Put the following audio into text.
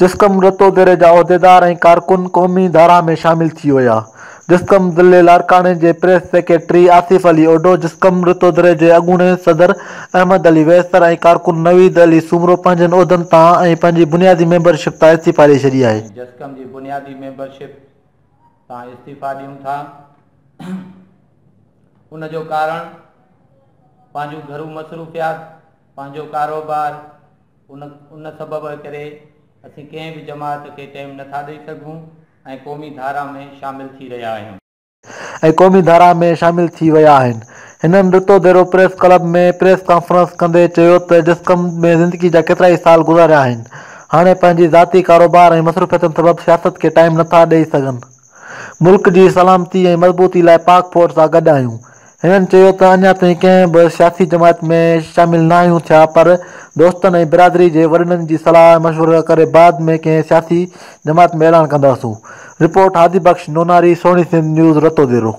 جسقم رتوديري جا عهديدار ۽ ڪارڪن قومي ڌارا ۾ شامل ٿي ويا. جسقم ضلعي لاڙڪاڻي جي پريس سيڪريٽري آصف علي اوڍو، جسقم رتوديري جي اڳوڻي صدر احمد علي ويسر ۽ ڪارڪن نويد علي سومرو پنهنجن عهدن تان ۽ پنهنجي بنيادي ميمبرشپ تان استعيفا ڏئي ڇڏي آهي. ۽ جسقم جي بنيادي ميمبرشپ تان استعيفا ڏيون ٿا. ان جو ڪارڻ پنهنجون گهرو مصروفيات، پنهنجو ڪاروبار، ان ان سبب ڪري اسين ڪنهن به جماعت کي ٽائيم نه ٿا ڏئي سگهون ۽ قومي ڌارا ۾ شامل ٿي رهيا آهيون. ۽ قومي ڌارا ۾ شامل ٿي ويا آهن. هنن Ratodero press club ۾ press conference ڪندي چيو ته جسقم ۾ زندگي جا ڪيترائي سال گذاريا آهن، هاڻي پنهنجي ذاتي ڪاروبار ۽ مصروفيتن سبب سياست کي ٽائيم نٿا ڏئي سگهن. ملڪ جي سلامتي ۽ مضبوطي لاء پاڪ فوج سان گڏ آهيون. هنن چيو ته اڃا تائين ڪنهن به سياسي جماعت ۾ شامل ناهيون ٿيا پر دوستن ۽ برادري جي وڏڙن جي صلاح مشورو ڪري بعد ۾ ڪنهن سياسي جماعت ۾ اعلان ڪنداسون. رپورٽ، هادي بخش نوناري، سهڻي سنڌ نيوز، رتوديرو.